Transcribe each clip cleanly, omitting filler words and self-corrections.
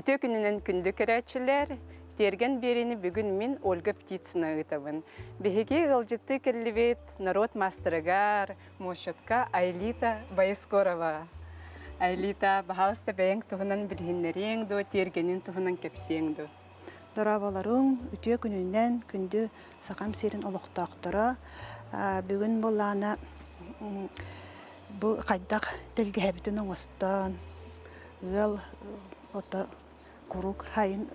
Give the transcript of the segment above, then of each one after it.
Үтүө күнүнэн күндү көрөөччүлэр, Тиэргэн биэриини бүгүн мин Ольга Птицына ыытабын. Биһиги ыалдьыттыы кэллибит норуот маастарыгар, муосчутка Айлита Боескорова. Айлита, баһаалыста бэйэҥ туһунан билиһиннэриэҥ дуо, тиэргэнин туһунан кэпсиэҥ дуо? Дорооболоруҥ, үтүө күнүнэн, күндү Сахам сирин олохтоохторо. Бүгүн буоллаҕына бу хайдах тэлгэһэбитин оҥостон, ыал ото куруук сайын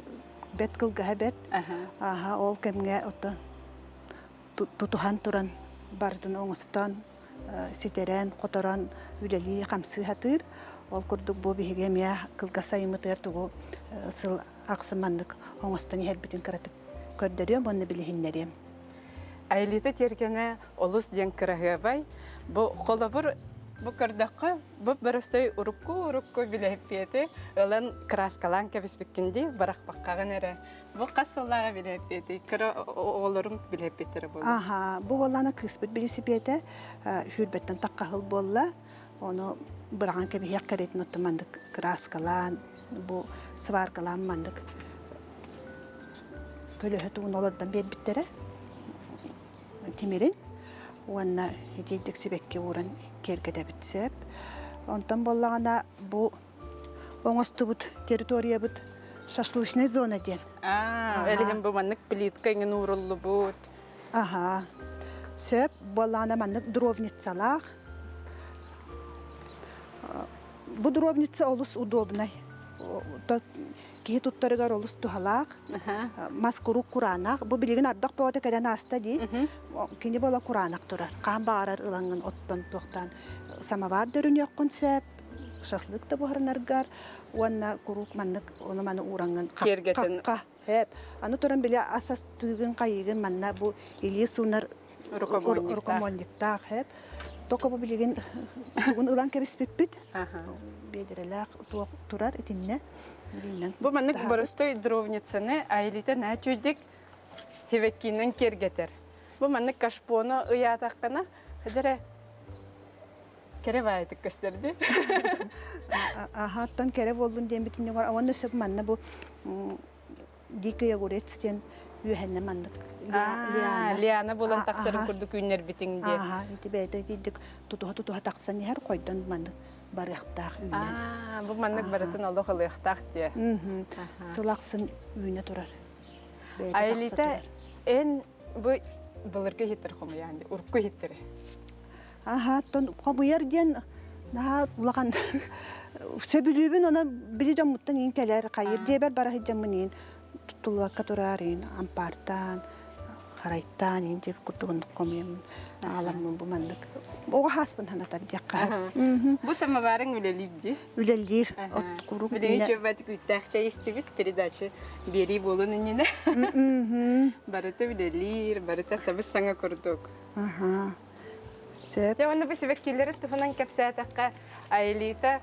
бэт кылгаһа бэт. Аха ол кэмҥэ ото тутуһан туран барытын оҥостон, ситэрэн, хоторон үлэлии-хамсыы сатыыр. Ол курдук бу биһиги эмиэ кылгас сайыммытыгар тугу сыл ахсын маннык оҥостон иһэрбитин кыратык көрдөрүөм уонна билиһиннэриэм. Айлита тиэргэнэ олус диэн кыраһыабай. Бу холобур бу көрдөххө, бу бөрөстэй урукку-урукку билэһиппиэти ылан кырааскалаан кэбиспиккин дии, бырахпаккаҕын эрэ. Бу хас сыллааҕы билэһиппиэти? Кыра оҕолорум билэһиппиэттэрэ буолла. Аха, бу буоллаана кыыспыт билисипиэтэ сүүрбэттэн таххаһыл буолла. Ону быраҕан кэбиһиэх кэриэтин оттон маннык кырааскалаан, бу сваркалаан маннык көлөһө тугун олордон биэрбиттэрэ тимирин уонна итиитик сибэкки ууран киэргэтэбит сөп. Онтон буоллаҕына бу оҥостубут территориябыт шашлычный зона диэн. Аа, элиһин бу маннык плитка иҥин ууруллубут. Аха. Сөп. Буоллаҕына маннык дровницалаах. Бу дровница олус удобнай. Киһи туттарыгар олус туһалаах. Мас куруук кураанах. Бу билигин ардах бөҕөтө кэлэн ааста дии. Кини буола кураанах турар. Хаан баҕарар ылаҥҥын оттон туохтаан самовар дөрүнүөххүн сөп, шашлык да буһарынаргар уонна куруук маннык ону маны уураҥҥын Киэргэтин хахха Эп, аны туран били ас астыыгын хайыыгын манна бу илии суунар рукомойниктаах эп. Токо бу билигин тугун ылан кэбиспиппит. Биэдэрэлээх туох турар итиннэ. Бу маннык боростой дровницаны Айлита наачуйдик хивеккинен киэргэтэр. Бу маннык кашпону ыйаатаххына, хадара кэрэ баайытык көстөрдү. Аха, оттон кэрэ буоллун диэн бүтүннүгэр уонна сөп манна бу дикий огурец диэн үөһэннэ маннык лиана лиана буолан тахсарын курдук үүннэрбитиҥ диэн. Аха, ити бэйэтэ итирдик тутуһа-тутуһа тахсан иһэр, хойдон маннык барыахтаах үүнэн. Аа, бу маннык барытын олох ылыахтаах диэ. Сыл ахсын үүнэ турар. Бэйэтэ тахса Айлита, турар. эн бу былыргы иһиттэр хомуйаан дии, урукку иһиттэри. Аха, оттон хомуйар диэн наһаа улахан сөбүлүүбүн, онон били дьоммуттан иин кэлэр, хайыр дьиэбэр бара сылдьаммын иин туттуллубакка турар иин ампаартаан, харайтаан иин дьиэ курдугун хомуйаммын ааламмын бу маннык оҕо хааспын санатар диэххэ. Бу самоварыҥ үлэлиир дии? Үлэлиир. От куруук Билигин чөбөтүк үүттээх чэй истибит передача биэрии буолун иннинэ. Барыта үлэлиир, барыта сабыс-саҥа курдук. Аха. Сөп. Дьэ уонна бу сибэккилэри туһунан кэпсээтэххэ, Аэлита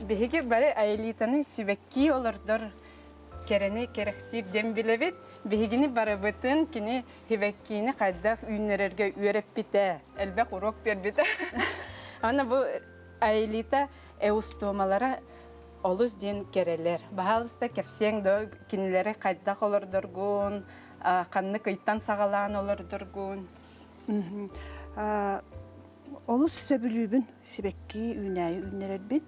биһиги бары Аэлитаны сибэккии олордор кэрэни кэрэхсиир диэн билэбит. Биһигини барыбытын кини сибэккиини хайдах үүннэрэргэ үөрэппитэ, элбэх уруок биэрбитэ. Аны бу Аэлита эустомалара олус диэн кэрэлэр. Баһаалыста кэпсиэҥ да кинилэри хайдах олордоргун, ханнык ыйтан саҕалаан олордоргун? Олус сөбүлүүбүн сибэкки үүнээйи үүннэрэрбин.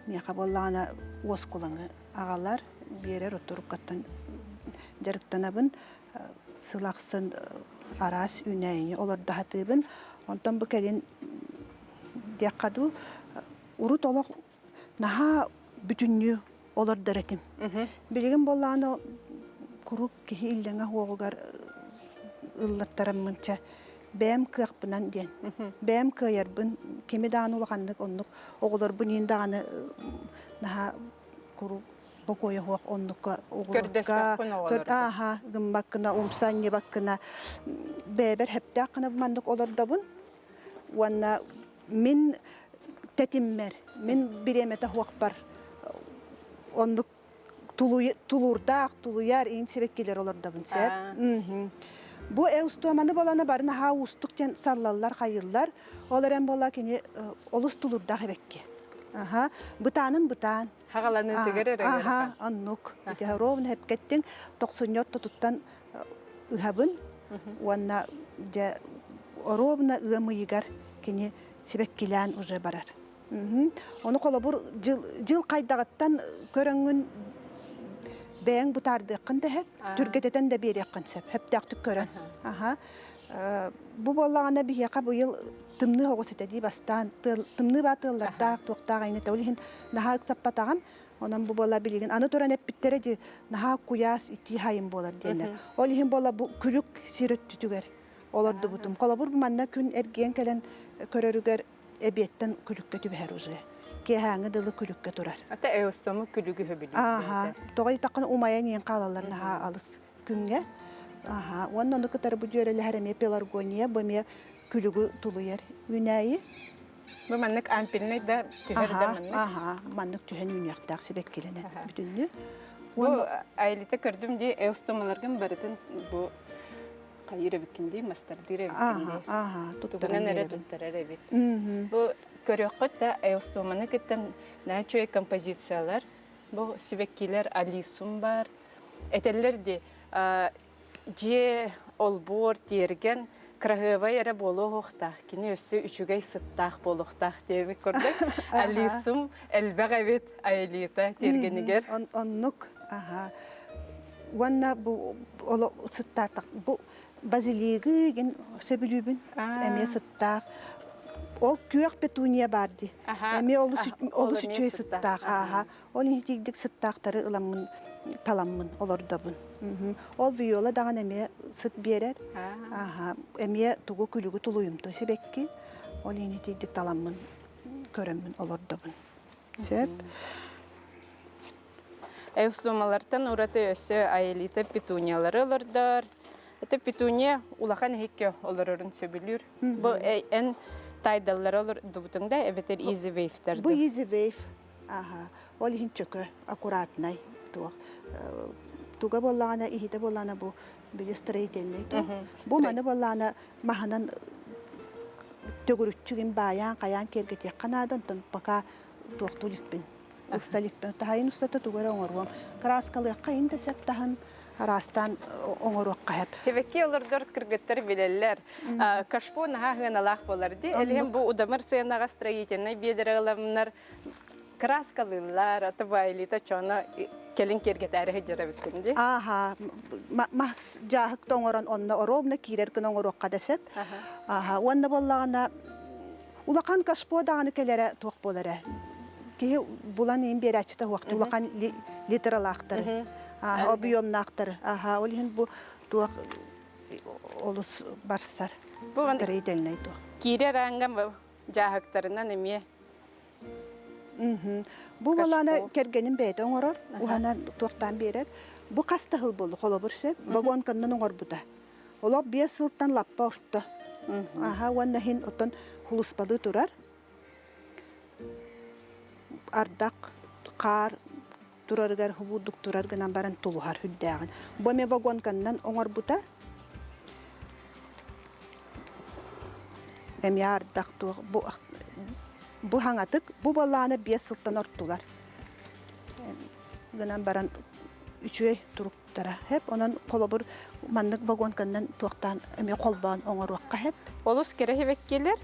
Миэхэ буоллаҕына уоскулаҥы аҕалар, биэрэр отторуккаттан дьарыктанабын. Сыл ахсын араас үүнээйини олордо сатыыбын. Онтон бу кэлин диэххэ дуу, урут олох наһаа бүтүннүү олордор этим. Билигин буоллаҕына куруук киһи иллэҥэ уоҕугар ыллаттараммынча бэйэм кыахпынан диэн. Бэйэм кыайарбын кими даҕаны улаханнык оннук оҕолорбун иин даҕаны наһаа куруук бокуойа суох оннукка оҕолорго ааха гыммаккына умса анньыбаккына бэйэбэр сөптөөх гына маннык олордобун уонна мин тэтиммэр, мин бириэмэтэ суохпар оннук тулуурдаах, тулуйар иин сибэккилэр олордобун сөп. Бу эустуоманы болана бары наһаа уустук диэн саллаллар, хайыллар. Ол эрэн буолла кини олус тулуурдаах эбэкки. Аха, бытаанын бытаан. Хаҕаланыытыгар эрэ Аха, оннук. Ити ровно эпкэттиҥ тохсунньу ортотуттан ыһабын уонна дьэ ровно ыам ыйыгар кини сибэккилээн уже барар. Ону холобур дьыл, дьыл хайдаҕыттан көрөҥҥүн бэйэҥ бытаардыаххын да сөп, түргэтэтэн да биэриэххин сөп, сөптөөхтүк көрөн. Аха. Бу буоллаҕына биһиэхэ быйыл тымныы оҕус этэ дии бастаан тымныы баа тыаллардаах туохтаах айна ол иһин наһаа ыксаппатаҕым. Онон бу буола билигин аны туран эппиттэрэ дии наһаа куйаас итии хайын буолар диэннэр. Ол иһин буола бу күлүк сир өттүтүгэр олордубутум. Холобур манна күн эргийэн кэлэн көрөрүгэр эбиэттэн күлүккэ түбэһэр уже. Киэһээҥи дылы күлүккэ турар. Ата эостому күлүгү хөбүлүүр. Ааха. Тоҕо диэтэххинэ умайан иэн хаалаллар наһаа алыс күҥҥэ. Аха. Уонна ону кытары бу дьүөрэлэһэр эмиэ пеларгония, бу эмиэ күлүгү тулуйар үүнээйи. Бу маннык ампельнай да түһэр да маннык. Аха, маннык түһэн үүнүөхтээх сибэккилэнэн бүтүннүү. Бу Айлита көрдүм дии, эостомаларгын барытын бу хайыыр эбиккин дии, мастардыыр эбиккин дии. Ааха, Тугунан эрэ туттарар эбит. Бу көрүөххүт да эостоманы кыттан наачуй композициялар, бу сибэккилэр алисум бар. Этэллэр дии, дьиэ, олбуор, тиэргэн кыраһыабай эрэ буолуохтаах, кини өссө үчүгэй сыттаах буолуохтаах диэбит курдук. Алисум элбэх эбит Аэлита тиэргэнигэр. Оннук, аха. Уонна бу сыттаатах бу базилигы ген сөбүлүүбүн эмиэ сыттаах. Ол күөх петуния бар дии. Эмиэ олус олус үчүгэй сыттаах. Ааха. Ол иһитигдик сыттаахтары ыламмын таламмын олордобун. Ол виола даҕаны эмиэ сыт биэрэр. Ааха. Эмиэ тугу күлүгү тулуйумтуо сибэкки. Ол иһитигдик таламмын көрөммүн олордобун. Сөп. Эвстомалартан ураты өссө аэлита петуниялары олордор. Это петуния улахан иһикке олорорун сөбүлүүр. Бу эн тайдаллары олордубутуҥ да эбэтэр easy wave-тар Бу easy wave. Аха. Ол иһин чөкө, аккуратнай туох. Туга буоллаҕына, иһитэ буоллаҕына бу били строительный туох. Бу маны буоллаҕына маһынан төгүрүччүгүн баайаан хайаан киэргэтиэххэ наада, онтон пока туохтуу иликпин. Ылса иликпин. Таһайын устата тугу эрэ оҥоруом. Кырааскалыахха иһин да сөп таһын араастаан оҥоруохха сөп. Кэбэкки олордор кыргыттар билэллэр. Кашпо наһаа сыаналаах буолар дии. Элиһин бу удамыр сыанаҕа строительнай биэдэрэ ыламнар краскалыыллар, аты байлита чоно кэлин киэргэтээри сылдьар эбиккин дии. Ааха, мас дьааһыкта оҥорон онно оруобуна киирэр гына оҥоруохха да сөп. Ааха, уонна буоллаҕына улахан кашпо даҕаны кэлэрэ туох буолар ээ. Киһи булан иин биэрээччитэ уохту улахан литралаахтары, ааха, объемнаахтары. Ааха, ол иһин бу туох олус барсар. Бу Строительный туох. Киирэр ааҥҥа дьааһыктарынан эмиэ Бу балаана кэргэним бэйэтэ оҥорор, уһанан туохтаан биэрэр. Бу хас да сыл буолла, холобур сөп. Вагонканнан оҥорбута. Олох 5 сылтан лаппа орто. Аха, уонна иһин оттон хулуспалыы турар. Ардах, хаар турарыгар хубуудук турар гынан баран тулуһар үрдээҕин. Бу эмиэ вагонканнан оҥорбута. Эмиэ ардах туох бу бу хаҥатык бу балаана 5 сылтан ортулар. Гынан баран үчүгэй туруктара хэп. Онон холобур маннык вагонканнан туохтаан эмиэ холбоон оҥоруохха хэп. Олус кэрэ хибэккилэр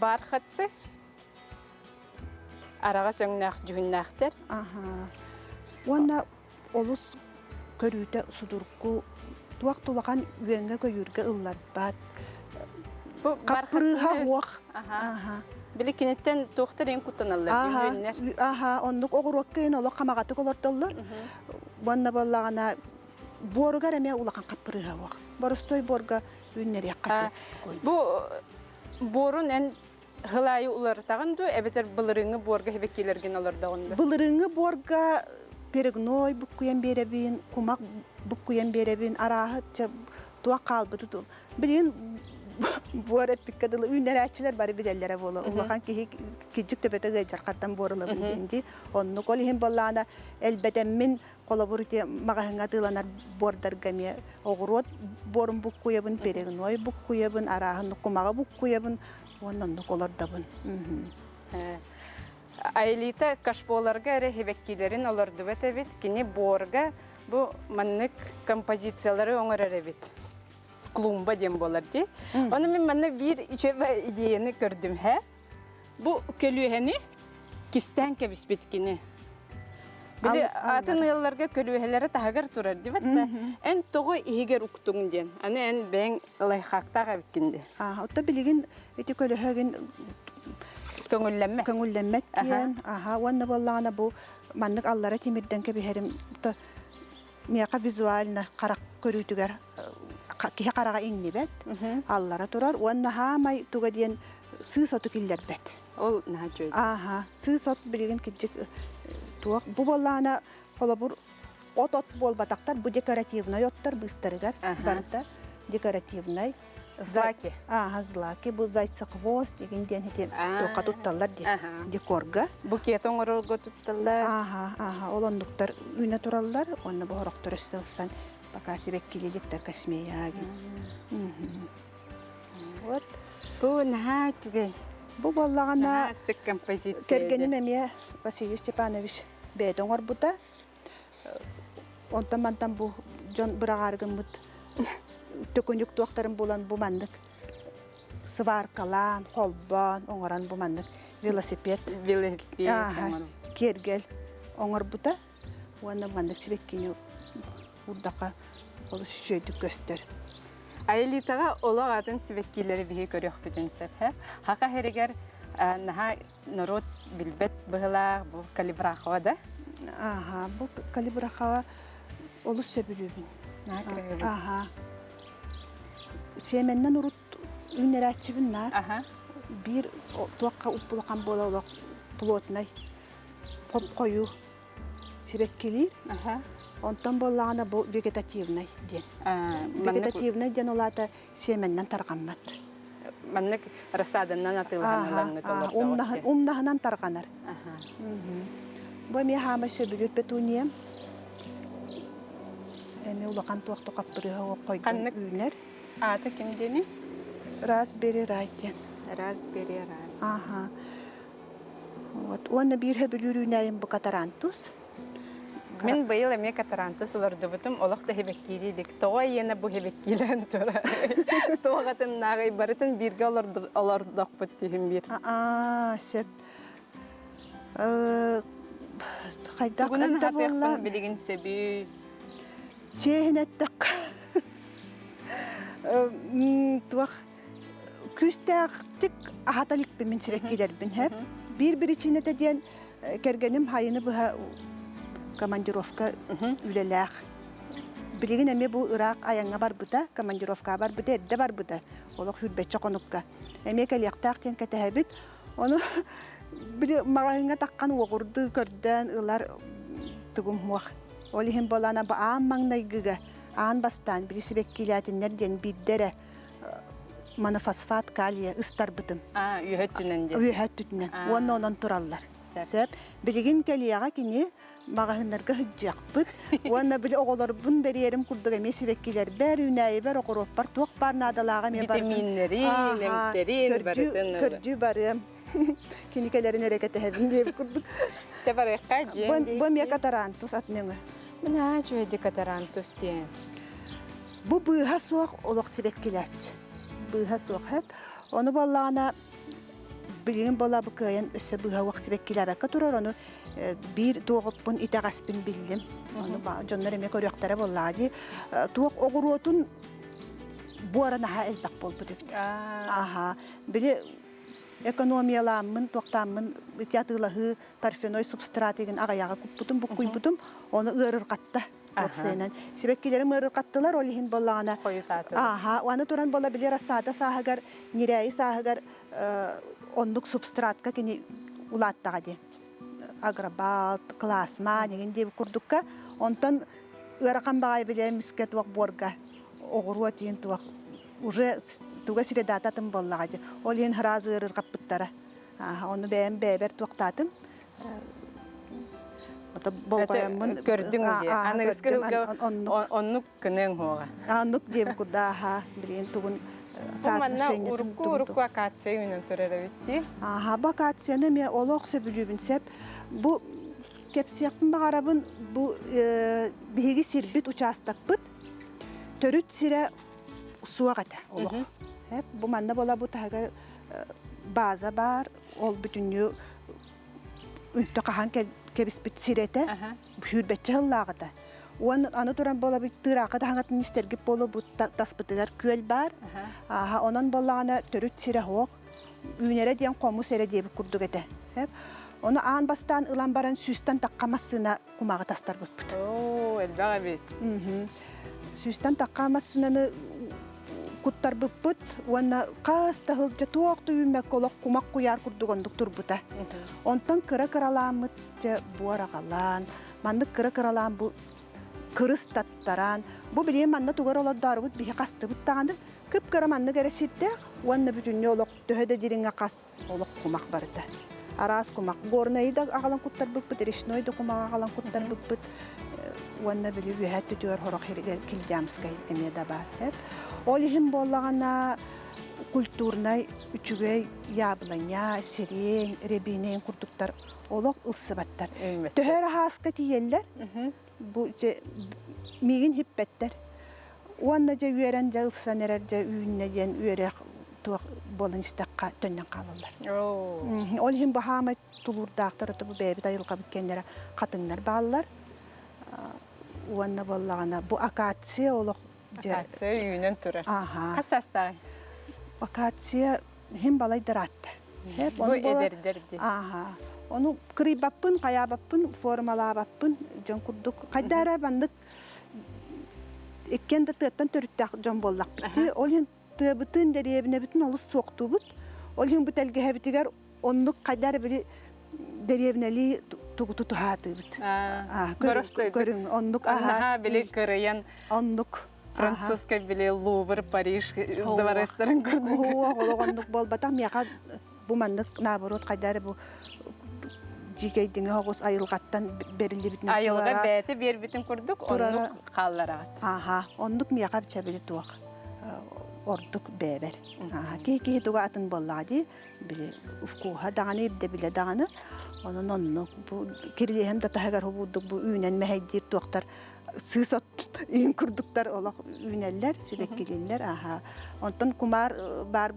бархатцы араҕас өҥнөөх дьүһүннээхтэр. Аха. Уонна олус көрүүтэ судургу, туох да улахан үөҥҥэ-көйүүргэ ылларбат. Бу Хаппырыыһа уох. Аха. Били киниттэн туохтар эн куттаналлар Аха, аха, оннук оҕуруокка эн олох хамаҕатык олордоллор. Уонна буоллаҕына буоругар эмиэ улахан хаппырыыһа уох. Боростуой буорга үүннэриэххэ сөп. Бу буорун эн Сыл аайы уларытаҕын дуо эбэтэр былырыыҥҥы буорга сибэккилэргин олордоҕун дуо? Былырыыҥҥы буорга перегной буккуйан биэрэбин, кумах буккуйан биэрэбин, арааһы чэ туох хаалбыты ту. Билигин буор эппиккэ дылы үүннэрээччилэр бары билэллэрэ буолуо. Улахан киһи кирдьик төбөтө ыалдьархаттан буор ылабын диэн дии. Оннук ол иһин буоллаҕына элбэтэммин холобур ити маҕаһыҥҥа атыыланар буордарга эмиэ оҕуруот буорун буккуйабын, перегной буккуйабын, арааһын кумаҕы буккуйабын уонна оннук олордобун. Аэлита кашполарга эрэ сибэккилэрин олордубат эбит. Кини буорга бу маннык композициялары оҥорор эбит. Клумба диэн буолар дии. Ону мин манна биир үчүгэй идеяны көрдүм һэ. Бу көлүөһэни кистээн кэбиспит кини. Били атын ыалларга көлүөһэлэрэ таһыгар турар дибэт да эн тоҕо иһигэр уктуҥ диэн. Аны эн бэйэҥ лайхаактаах эбиккин диэн. Аа, отто билигин ити көлөһөгүн көҥүллэммэт. Көҥүллэммэт диэн. Аха, уонна буоллаҕына бу маннык аллара тимирдэн кэбиһэрим то миэхэ визуально харах көрүүтүгэр киһи хараҕа иҥнибэт, аллара турар уонна хаамай туга диэн сыыс оту киллэрбэт. Ол наһаа үчүгэй. Ааха, сыыс от билигин кирдьик туох бу буоллаҕына холобур от от буолбатахтар бу декоративнай оттор быыстарыгар барыта декоративнай. Злаки. Ааха, злаки бу зайцехвост деген диэн ити туохха тутталлар дии декорга. Букет оҥорорго тутталлар. Ааха, ааха, ол оннуктар үүнэ тураллар уонна бу сорохтор өссө ылсан пока сибэккилииликтэр космеягин. Вот. Бу наһаа үчүгэй. Бу буоллаҕына астык композиция. Кэргэним эмиэ Василий Степанович бэйэтэ оҥорбута. Онтон мантан бу дьон быраҕаары гыммыт төкүнүк туохтарын булан бу маннык сваркалаан, холбоон оҥорон бу маннык велосипед, велосипед киэргэл оҥорбута уонна маннык сибэккини урдаха олус үчүгэйдик көстөр. Аэлитаҕа олох атын сибэккилэри биһи көрүөхпүтүн сөп. Хака сиригэр наһаа норуот билбэт быһылаах бу Калибрахова да? Аха, бу Калибрахова олус сөбүлүүбүн. Аха. Сиэмэннэн урут үүннэрээччибин наар. Аха. Биир туохха уппулахан буола олох плотнай, хоп-хойуу сибэккилиир. Онтон буоллаҕына бу вегетативнай диэн. Вегетативнай диэн ол аата сиэмэннэн тарҕаммат. Маннык рассаданнан атыылаһан ылаҥҥыт олордоҕут. Умнаһынан тарҕанар. Бу эмиэ хаамай сөбүлүүр петуниям. Эмиэ улахан туохту хаппырыыһа хойдон үүнэр. Аата ким диэний? Raspberry Ride диэн. Raspberry Ride. Аха. Вот. Уонна биир сөбүлүүр үүнээйим бу катарантус. Мин быйыл эмиэ катарантус олордубутум олох да хебеккиири илик. Тоҕо иэнэ бу хебеккиилээн турар. Туох атыннааҕый барытын бииргэ олордохпут тиһим биир. Аа, сөп. Хайдах Тугунан эбитэ аһатыахпын буолла? билигин сөбүй? Чиэһин эттэххэ туох күүстээхтик аһата иликпин мин сибэккилэрбин һэп. Биир биричиинэтэ диэн кэргэним хайыны быһа командировка үлэлээх. Билигин эмиэ бу ыраах айаҥҥа барбыта, командировкаҕа барбыта, эрдэ барбыта. Олох сүүрбэччэ хонукка. Эмиэ кэлиэхтээх диэн кэтэһэбит. Ону били маҕаһыыҥҥа таххан уоҕурдуу көрдөөн ылар тугум суох. Ол иһин буолаана бу аан маҥнайгыга аан бастаан били сибэккилээтиннэр диэн биирдэ эрэ монофосфат калия ыстарбытым. Аа, үөһэ өттүнэн диэн. Үөһэ өттүнэн. Уонна онон тураллар. Сөп. Билигин кэлиэҕэ кини маҕаһыыннарга сылдьыахпыт. Уонна били оҕолорбун бэриэрим курдук эмиэ сибэккилэрбэр, үүнээйибэр, оҕуруоппар туох баар наадалааҕа эмиэ барытын Витаминнэрин, эмтэрин барытын көрдүү барыам. Кини кэлэрин эрэ кэтэһэбин диэбит курдук. Те барыахха диэн. Бу эмиэ катарантус ат нөҥө. Мына үчүгэйди катарантус диэн. Бу быыһа суох олох сибэккилээччи. Быыһа суох хэт. Ону буоллаҕына билигин буола бу кыайан өссө быыһа уох сибэккилээбэккэ турар ону биир туоҕуппун итэҕэспин биллим. Ону дьоннор эмиэ көрүөхтэрэ буоллаҕа дии. Туох оҕуруотун буора наһаа элбэх буолбут эбит. Аха. Били экономиялааммын, туохтааммын ити атыылаһыы торфяной субстрат игин аҕыйаҕа куппутум, буккуйбутум, ону ыарырҕатта уопсайынан. Сибэккилэрим ыарырҕаттылар, ол иһин буоллаҕына Хойутаатылар. Ааха, аны туран буола били рассада сааһыгар, ньирээйи сааһыгар оннук субстратка кини улааттаҕа дии. Агробалт, классма деген диэбит курдукка. Онтон ыарахан баҕайы били эмискэ туох буорга оҕуруо тиин туох уже туга сирэдаата атын буоллаҕа дии. Ол иһин сразу ыарырҕаппыттара. Ону бэйэм бэйэбэр туохтаатым. Ото болҕойоммун көрдүҥ дии. Аныгыскы сылга оннук кыныаҥ хуоҕа. Оннук диэбит курдааха билигин тугун. Бу манна урукку урукку акация үүнэн турар эбит дии. Аха, бу акацияны эмиэ олох сөбүлүүбүн сөп. Бу кэпсиэхпин баҕарабын, бу биһиги сирбит учаастакпыт төрүт сирэ суох этэ олох. Бу манна буола бу таһыгар база баар, ол бүтүннүү үнтү хаһан кэбиспит сир этэ, сүүрбэччэ сыллааҕыта. Уон аны туран буолабыт тыыраахы таһаҥатын истэргит буолу бу таспытыгар күөл баар. Ааха онон буоллаҕына төрүт сирэ суох. Үүнэрэ диэн хомус эрэ диэбит курдук этэ. Ону аан бастаан ылан баран сүүстэн тахха массыына кумаҕы тастарбыппыт. Оо, элбэх эбит. Сүүстэн тахха массыынаны куттарбыппыт уонна хас да сылдьа туох да үүммэккэ олох кумах куйаар курдук оннук турбута. Онтон кыра-кыралааммыт дьэ буор аҕалаан, маннык кыра-кыралаан бу кырыс таттаран, бу билигин манна тугар олордоорубут биһи хастыбыт даҕаны кып-кыра маннык эрэ сирдээх уонна бүтүннүү олох төһө да дириҥэ хас олох кумах барыта. Араас кумах. Горнайы да аҕалан куттарбыппыт, речной да кумаҕы аҕалан куттарбыппыт. Уонна били үөһэ өттүтүгэр хорох сиригэр Кильдямскай эмиэ да баар. Ол иһин буоллаҕына культурнай үчүгэй яблоня, сирень, рябинин курдуктар олох ылсыбаттар. Төһө эрэ хааска тиийэллэр, бу дьэ миигин хиппэттэр. Уонна дьэ үөрэн дьэ ылсан эрэр дьэ үүннэ диэн үөрэх туох буолан истэххэ төннөн хаалаллар. Ол иһин бу хаамай тулуурдаахтар ото бу бэйэбит айылҕабыт кэннэрэ хатыҥнар бааллар. Уонна буоллаҕына бу акация олох дьэ Акация үүнэн турар. Аха. Хас саастааҕый? Акация иһин балайдар аатта. Бу эдэрдэр дии. Аха. Ону кырыйбаппын, хайаабаппын, формалаабаппын дьон курдук. Хайда эрэ маннык иккиэн да тыаттан төрүттээх дьон буоллахпыт дии. Ол иһин тыабытын, дэриэбинэбитин олус суохтуубут. Ол иһин бу тэлгэһэбитигэр оннук хайда эрэ били дэриэбинэлии тугу тутуһаатыыбыт. Көрүҥ, оннук аһаа. били кырыйан оннук французскай били Лувр, Париж дворецтарын курдук. Олох оннук буолбатах. Миэхэ бу маннык наоборот хайда эрэ бу дьиикэйдиҥи оҕус айылҕаттан бэриллибитин Айылҕа бэйэтэ биэрбитин курдук оннук хааллараҕыт. Аха, оннук миэхэ чэбили туох ордук бэйэбэр. Киһи киһи туга атын буоллаҕа дии, били вкуһа даҕаны ирдэбилэ даҕаны. Онон оннук бу кирилиэһим да таһыгар хубурдук бу үүнэн мэһэйдиир туохтар сыыс от иин курдуктар олох үүнэллэр, сибэккилииллэр. Аха. Онтон кумаар баар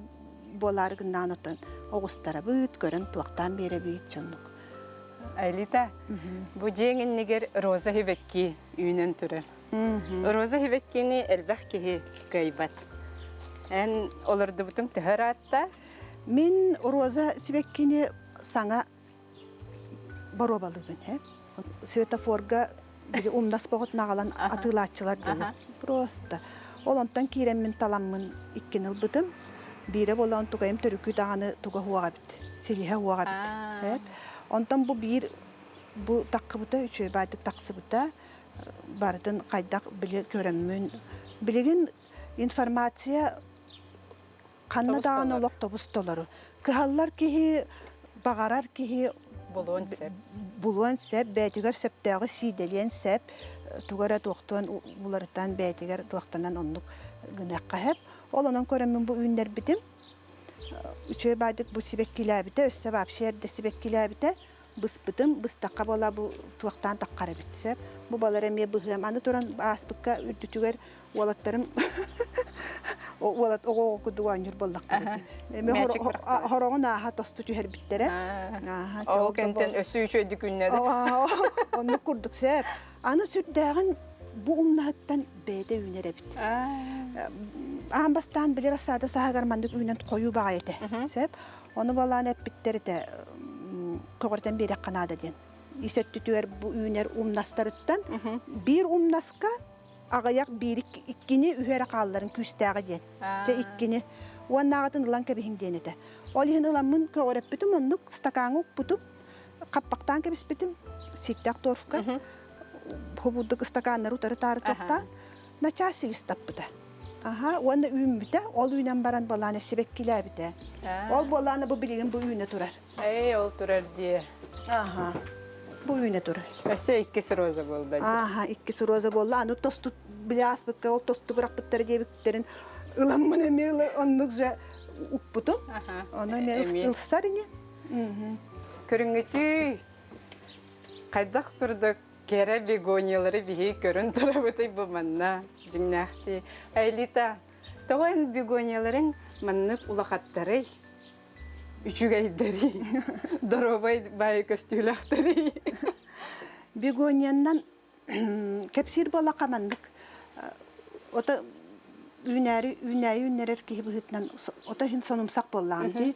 буолаары гыннаан отон оҕустарабыт, көрөн туохтаан биэрэбит соннук. Айлита, бу дьиэҥ иннигэр роза сибэкки үүнэн турар. Роза сибэккини элбэх киһи кыайбат. Эн олордубутуҥ төһө ыраатта? Мин роза сибэккини саҥа боруобалыыбын. Светофорга били умнас боҕотун аҕалан атыылааччылар дылы. Просто. Ол онтон киирэммин таламмын иккини ылбытым. Биирэ буолан тугайым төрүкү даҕаны туга уоҕа эбит. Силиһэ уоҕа эбит. Онтон бу биир бу таххыбыта үчүгэй баайдык тахсыбыта. Барытын хайдах били көрөммүн. Билигин информация Ханна даҕаны олох тобус толору. Кыһаллар киһи, баҕарар киһи булуон сөп. Булуон сөп, бэйэтигэр сөптөөҕү сиидэлиэн сөп, тугу эрэ туохтуон уларытан бэйэтигэр туохтанан оннук гыныахха сөп. Ол онон көрөммүн бу үүннэрбитим. Үчүгэй баайдык бу сибэккилээбитэ, өссө вообще эрдэ сибэккилээбитэ. Быспытым, быстахха буола бу туохтаан таххар эбит сөп. Бу балар эмиэ быһыам. Аны туран ааспыкка үрдүтүгэр уолаттарым уолат оҕо оҕо курдук оонньуур буоллахтара дии. Эми хороҕун ааһа тосту түһэрбиттэрэ. Ол кэнтэн өссө үчүгэйдик күннэдэ. Оннук курдук сөп. Аны сүрдээҕин бу умнаһыттан бэйэтэ үүнэр эбит. Аан бастаан били рассада саһагар маннык үүнэн хойуу баҕай этэ. Сөп. Ону балаан эппиттэр этэ көҕүртэн биэрэххэ наада диэн. Ис өттүтүгэр бу үүнэр умнастарыттан биир умнаска аҕыйах биир иккини үһү эрэ хаалларын күүстээҕэ диэн. Чэ иккини. Уоннааҕытын ылан кэбиһиҥ диэн этэ. Ол иһин ыламмын көҕүрэппитим оннук стакаҥҥа укпутум, хаппахтаан кэбиспитим сииктээх торфка. Хобурдук ыстакааннары утары-таары тохтоон, начаас силис таппыта. Аха, уонна үүммүтэ, ол үүнэн баран балаана сибэккилээбитэ. Ол буолаана бу билигин бу үүнэ турар. Эй, ол турар дии. Аха. Бу үүнэ турар. Өссө иккис роза буолла. Аха, иккис роза буолла. Аны тосту били ааспыкка ол тосту бырахпыттара диэбиттэрин. Ыламмын эмиэ оннук же укпутум. Ону эмиэ ылсар ини. Көрүҥҥүтүй хайдах курдук кэрэ бегониялары биһиги көрөн турабытый бу манна дьиҥнээхтии. Айлита, тоҕо эн бегонияларыҥ маннык улахаттарый? Үчүгэйдэрий? Доруобай баайы көстүүлээхтэрий? Бегониянан кэпсиир буоллахха маннык ото үүнээри үүнээйи үүннэрэр киһи быһыытынан ото иһин сонумсах буоллаҕым дии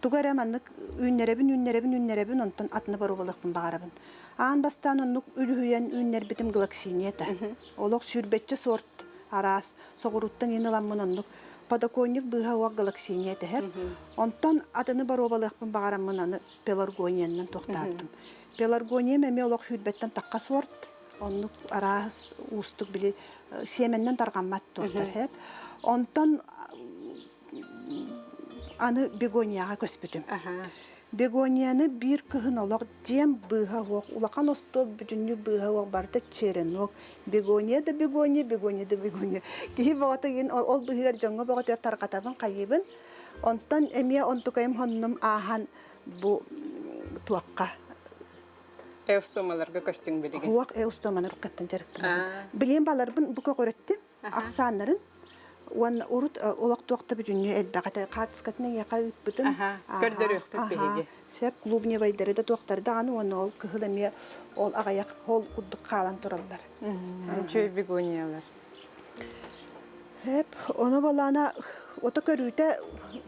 тугу эрэ маннык үүннэрэбин үүннэрэбин үүннэрэбин онтон атыны боруобалыахпын баҕарабын аан бастаан оннук үлүһүйэн үүннэрбитим глоксиния этэ олох сүүрбэччэ сорт араас соҕурууттан иин ыламмын оннук подоконник быыһа уох глоксиния этэ онтон атыны боруобалыахпын баҕараммын аны пеларгониянан туохтаабытым Пеларгониям эмиэ олох сүүрбэттэн тахха сорт. Оннук араас уустук били сиэмэннэн тарҕаммат туохтар хэп. Онтон аны бегонияҕа көспүтүм. Бегонияны биир кыһын олох дьиэм быыһа уох, улахан остуол бүтүннүү быыһа уох барыта черенок. Бегония да бегония, бегония да бегония. Киһи бөҕөтө иин ол быыһыгар дьоҥҥо бөҕөтүгэр тарҕатабын хайыыбын. Онтон эмиэ онтукайым хоннум ааһан бу туохха Эустомаларга көстүҥ билигин. Уох эустоманы руккаттан дьарыктанабын. Билиэн баларбын бу көҕүрөттүм ахсааннарын уонна урут олох туохта бүтүннүү элбэх этэ хаартыскатын эйиэхэ ыыппытым. Көрдөрүөхпүт биһиги. Сөп клубневайдары да туохтары даҕаны уонна ол кыһыл эмиэ ол аҕыйах ол курдук хаалан тураллар. Үчүгэй бегониялар. Хөп, ону балаана ото көрүүтэ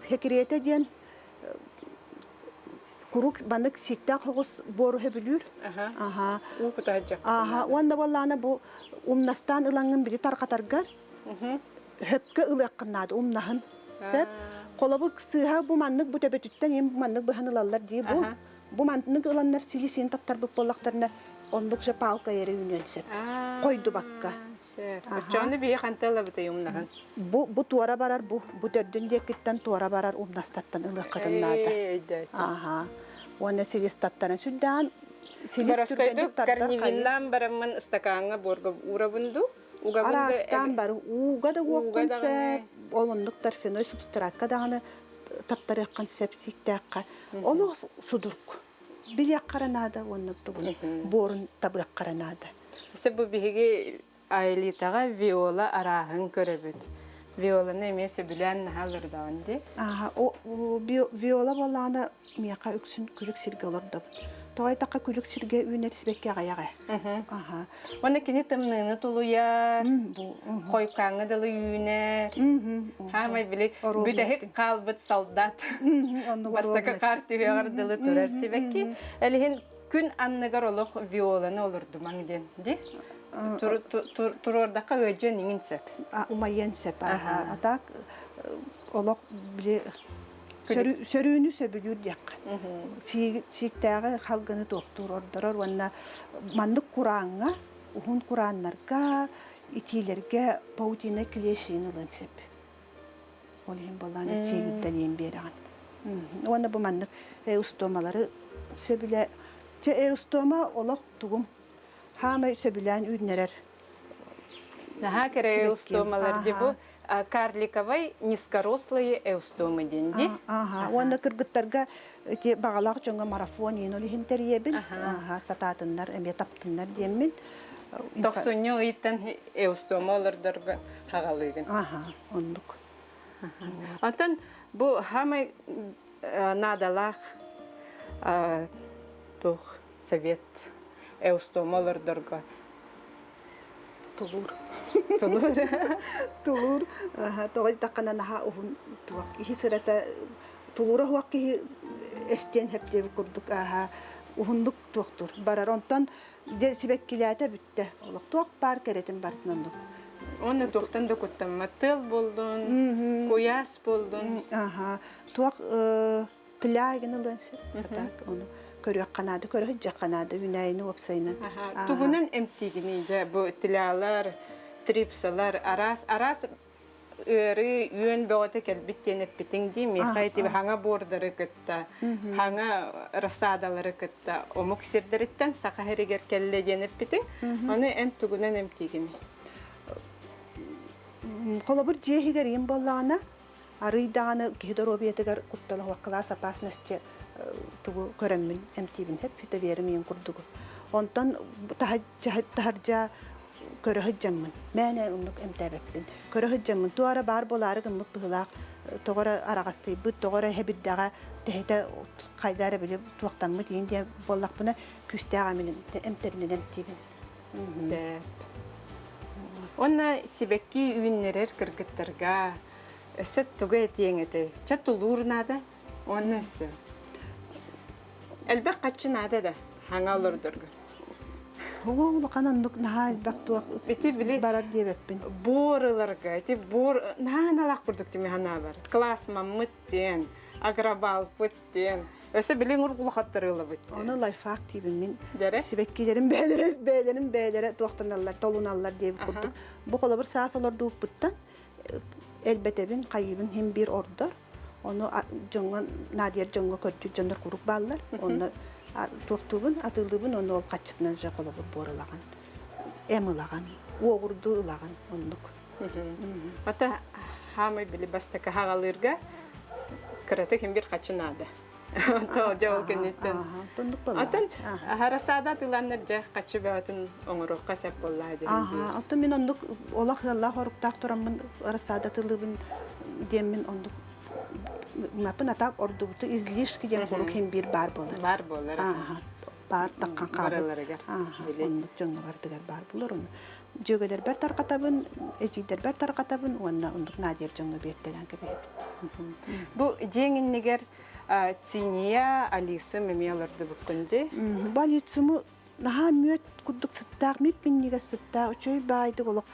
хекириэтэ диэн куруук маннык сииктээх соҕус буору сөбүлүүр. Аха. Уу кутаһыдьах. Аха. Уонна буоллаҕына бу умнастаан ылаҥҥын били тарҕатаргар хөпкө ылыаххын наада умнаһын. Сөп. Холобур сыыһа бу маннык бу төбөтүттэн им маннык быһан ылаллар дии бу. Бу маннык ыланнар силисин таттарбыт буоллахтарына оннук же палка эрэ үүнүөн сөп. Хойдубакка. Оччоҕуна биһи ханта ылабытай умнаһын? Бу бу туора барар бу бу төрдүн диэкиттэн туора барар умнастаттан ылыаххытын наада. Аха. Уонна силистаттарын сүрдээн силис Боростойдук корневиннаан бараммын ыстакааҥҥа буорга уурабын дуу? Угабын да Араастаан бары ууга да уоххун сөп, ол оннук торфяной субстракка даҕаны таптарыаххын сөп сииктээххэ. Олох судургу. Билиэххэ наада уонна тугун буорун табыахха наада. Өссө бу биһиги Аэлитаҕа виола арааһын көрөбүт. Виоланы эмиэ сөбүлээн наһаа олордоҕун дии. Ааха, виола буоллаҕына миэхэ үксүн күлүк сиргэ олордобут. Тоҕо айтахха күлүк сиргэ үүнэр сибэкки аҕыйах ээ. Аха. Уонна кини тымныыны тулуйар, хойукааҥҥа дылы үүнэр. Хаамай били бүтэһик хаалбыт солдат. Бастакы хаар түһүөҕэр дылы турар сибэкки. Элиһин күн анныгар олох виоланы олордумаҥ диэн ди. Туруордахха ыадьыан иҥин сөп. Умайыан сөп. А так олох били сөрүүнү сөбүлүүр диэххэ. Сииктээҕи халгыны туохтуур ордорор уонна маннык курааҥҥа, уһун курааннарга, итиилэргэ паутина клещин ылыан сөп. Ол иһин буоллаҕына сиигиттэн иэн биэрэҕин. Уонна бу маннык эустомалары сөбүлэ Чэ эустома олох тугум хаамай сөбүлээн үүннэрэр Наһаа кэрэ эустомалар ди бу карликовай низкорослые эустомы диэн ди. Ааха. Уонна кыргыттарга ити баҕалаах дьоҥҥо марафон иин ол иһин тэрийэбин. Ааха, сатаатыннар, эмиэ таптыннар диэммин. Тохсунньу ыйыттан эустома олордорго хаҕалыыгын. Ааха, оннук. Онтон бу хамай наадалаах туох совет эустома олордорго Тулуур. Тулуур. Тулуур. Тоҕо диэтэххинэ наһаа уһун туох киһи сырата тулуура суох киһи эстиэн сөп диэбит курдук ааһа уһуннук туохтуур барар. Онтон дьэ сибэккилээтэ бүттэ. Олох туох баар кэрэтин барытын оннук. Уонна туохтан да куттаммат тыал буоллун, куйаас буоллун. Аха. Туох тляйгын ылыан сөп. Так ону көрүөххэ наада, көрө сылдьыахха наада үүнээйини уопсайынан. Тугунан эмтиигиний дьэ бу тлялар, трипсалар араас араас ыарыы үөн бөҕөтө кэлбит диэн эппитиҥ дии миэхэ ити хаҥа буордары кытта хаҥа рассадалары кытта омук сирдэриттэн саха сиригэр кэллэ диэн эппитиҥ ону эн тугунан эмтиигиний Холобур, дьиэ иһигэр ийэм буоллаҕына, арыый даҕаны киһи доруобуйатыгар куттала суох кылаас опасности тугу көрөммүн эмтиибин сөп, фитоверим ийэм курдугу. Онтон таһырдьа көрө сылдьаммын, мээнэ оннук эмтээбэппин. Көрө сылдьаммын, туох эрэ баар буолаары гыммыт быһыылаах, тоҕо эрэ араҕастыйбыт, тоҕо эрэ эһэбирдэҕэ тэһитэ хайда эрэ били туохтаммыт иин диэн буоллахпына, күүстээх эмтэринэн эмтиибин. Сөп. Уонна сибэкки үүннэрэр кыргыттарга өссө тугу этиэҥ этэй? Чэ тулуур наада уонна өссө. Элбэх хаччы наада да хаҥа олордорго. Оо, улахан оннук наһаа элбэх туох Ити били барар диэбэппин. буор ыларга, ити буор наһаа налаах курдук тими санаабар. Классмаммыт диэн, агробалпыт диэн. Өссө билиҥ ургулахаттары ылабыт диэн. Ону лайфхак диибин мин. Дэрэ? Сибэккилэрин бэйэлэрэ бэйэлэрин бэйэлэрэ туохтаналлар, толуналлар диэбит курдук. Бу холобур саас олордууппуттан элбэтэбин, хайыыбын хим биир ордор. Ону дьоҥҥо наадыйар дьоҥҥо көрдүүр дьоннор куруук бааллар. Онно туохтуубун, атыылыыбын, ону ол хаччытынан же холобур буор ылаҕын, эм ылаҕын, уоҕурдуу ылаҕын, оннук. Ата хаамай били бастакы хаҕалыырга кыратык хим бир хаччы наада. То дьэ ол кэнниттэн. Атын харасаада атыыланнар дьэ хаччы бөҕөтүн оҥоруохха сөп буоллаа диэн биир. Оттон мин оннук олох ыаллаах оруктаах тураммын рассада атыылыыбын диэммин оннук маппын атаак ордубуту излишки диэн куруук хим биир баар буолар. Баар буолар. Баар таххан хаалбыт. Оннук дьоҥҥо бардыгар баар буолар ону. Дьүөгэлэрбэр тарҕатабын, эдьиийдэрбэр тарҕатабын уонна оннук наадыйар дьоҥҥо биэртэлээн кэбиһэбин. Бу дьиэҥ иннигэр Циния, Алисум эмиэ олордубуккун дии? Бу Алисуму наһаа мүөт курдук сыттаах, мип-минньигэс сыттаах, үчүгэй баайдык олох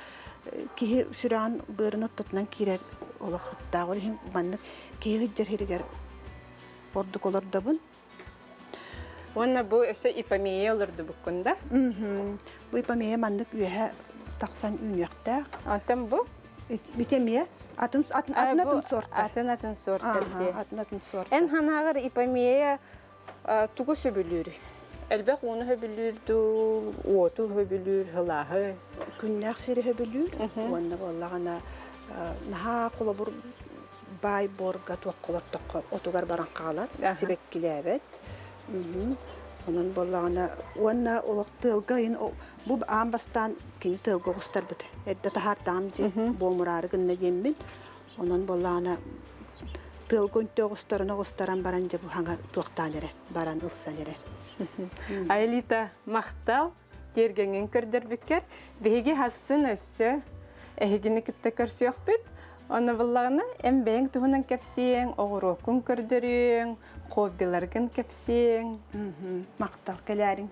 киһи сүрэҕин быарын ортотунан киирэр олох сыттаах. Ол иһин маннык киһи сылдьар сиригэр ордук олордобун. Уонна бу өссө ипомея олордубуккун да? Бу ипомея маннык үөһэ тахсан үүнүөхтээх. Онтон бу? Ити эмиэ атын атын атын атын сорттар. Атын атын сорттар дии. Атын атын сорт. Эн ханаҕар ипомея тугу сөбүлүүр? Элбэх ууну сөбүлүүр дуу, уоту сөбүлүүр, сылааһы? Күннээх сири сөбүлүүр. Уонна буоллаҕына наһаа холобур баай буорга туохха олортоххо отугар баран хаалар, сибэккилээбэт. Онон буоллаҕына уонна олох тыалга ыйын бу аан бастаан кини тыалга оҕустарбыт. Эрдэ таһаардаҕым дии буомураары гынна диэммин. Онон буоллаҕына тыалга үнтү оҕустаран оҕустаран баран дьэ бу хаҥа туохтаан эрэр, баран ылсан эрэр. Аэлита, махтал тиэргэҥҥин көрдөрбүккэр. Биһиги хассын өссө эһигини кытта көрсүөхпүт. Онно буллаҕына эн бэйэҥ туһунан кэпсиэҥ, оҕуруоккун көрдөрүөҥ, хоббиларгын кэпсиэҥ. Махтал кэлээриҥ.